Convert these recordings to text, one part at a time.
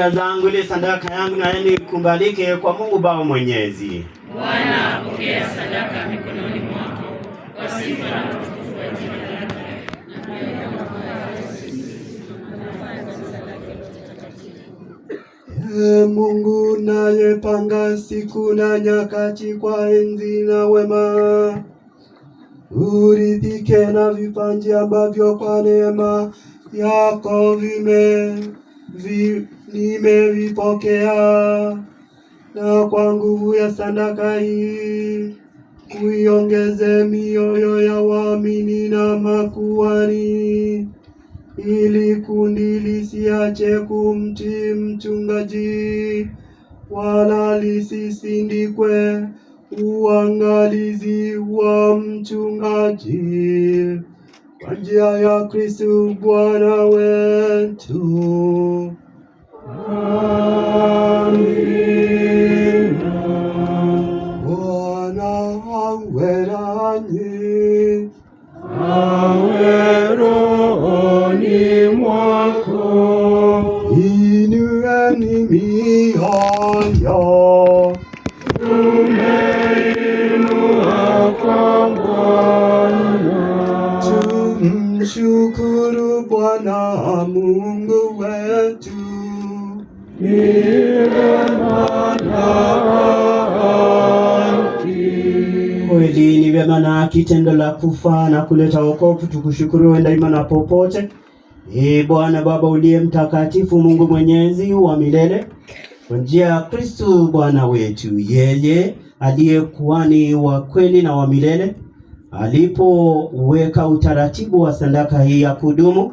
Fadhila zangu ili sadaka yangu na yenu ikubalike kwa Mungu Baba Mwenyezi. Bwana, pokea sadaka mikononi mwako kwa sifa na utukufu wa jina lake, na pia kwa manufaa yetu sisi na manufaa ya kanisa lake takatifu. Ee Mungu unayepanga siku na nyakati kwa enzi na wema, uridhike na vipaji ambavyo kwa neema yako nimevipokea, na kwa nguvu ya sadaka hii uiongeze mioyo ya waamini na makuhani, ili kundi lisiache kumtii mchungaji, wala lisisindikwe uangalizi wa mchungaji. Kwa njia ya Kristo Bwana wetu. Amina. Bwana awe nanyi. Awe rohoni mwako. Inueni mioyo. Tumeinua kwa Bwana. Tumshukuru Bwana Mungu wetu. Ni vema na haki. Kweli ni vyema na haki, tendo la kufa na kuleta wokovu, tukushukuru wewe daima na popote. Ee Bwana Baba uliye mtakatifu, Mungu mwenyezi wa milele, kwa njia ya Kristo Bwana wetu, yeye aliye kuhani wa kweli na wa milele, alipoweka utaratibu wa sadaka hii ya kudumu,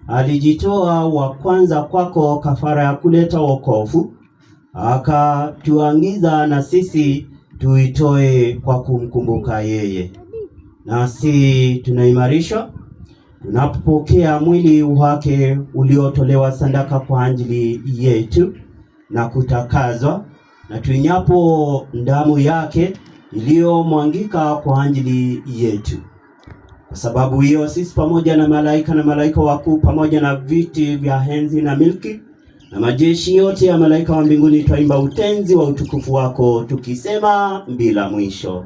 alijitoa wa kwanza kwako kafara ya kuleta wokovu, akatuagiza na sisi tuitoe kwa kumkumbuka yeye. Nasi tunaimarishwa tunapokea mwili wake uliotolewa sadaka kwa ajili yetu na kutakazwa, na tuinyapo damu yake iliyomwangika kwa ajili yetu. Kwa sababu hiyo sisi pamoja na malaika na malaika wakuu pamoja na viti vya enzi na milki na majeshi yote ya malaika wa mbinguni twaimba utenzi wa utukufu wako tukisema bila mwisho.